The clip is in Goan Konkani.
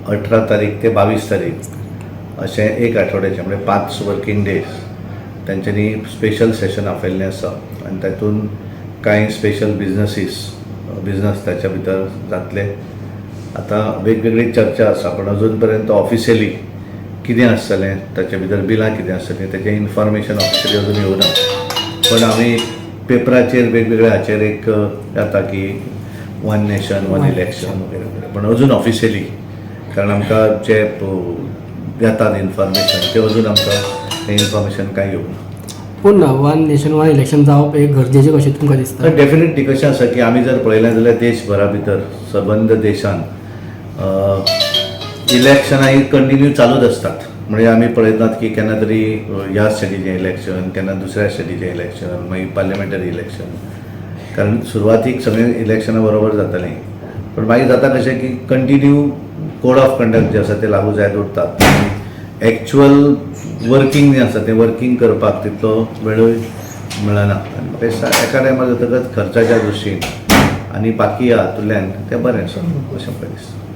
18 तारीख ते 22 तारीख अशें एक आठवड्याचें, म्हणजे 5 वर्किंग डेज तांच्यांनी स्पेशल सेशन आपयल्लें आसा आनी तातूंत कांय स्पेशल बिजनस ताच्या भितर जातले. आतां वेगवेगळी चर्चा आसा, पण अजून पर्यंत ऑफिशियली कितें आसतलें, ताच्या भितर बिलां कितें आसतलीं, तेजें इन्फॉर्मेशन ऑफिशियली अजून येवना. पण आमी पेपराचेर वेगवेगळ्या हाचेर एक येता की वन नेशन वन इलेक्शन वगैरे वगैरे, पण अजून ऑफिशियली, कारण आमकां जे येतात इन्फॉर्मेशन ते अजून आमकां तें इन्फॉर्मेशन कांय येवना. पूण वन नेशन वन इलेक्शन जावप एक गरजेचें कशें तुमकां दिसता? डेफिनेटली. कशें आसा की आमी जर पळयलें जाल्यार देशभरा भितर, सबंद देशान इलेक्शनां ही कंटिन्यू चालूच आसतात. म्हणजे आमी पळयतात की केन्ना तरी ह्या स्टेटीचें इलेक्शन, केन्ना दुसऱ्या स्टेटीचें इलेक्शन, मागीर पार्लिमेंटरी इलेक्शन. कारण सुरवातीक सगळीं इलेक्शनां बरोबर जातालीं, पूण मागीर जाता कशें की कंटिन्यू कोड ऑफ कंडक्ट जे आसा ते लागू जायत उरतात. एक्चुअल वर्किंग जें आसा तें वर्किंग करपाक तितलो वेळूय मेळना आनी म्हाका दिसता एका टायमार जातकच खर्चाच्या दृश्टीन आनी बाकी हातूंतल्यान तें बरें आसा अशें म्हाका दिसता.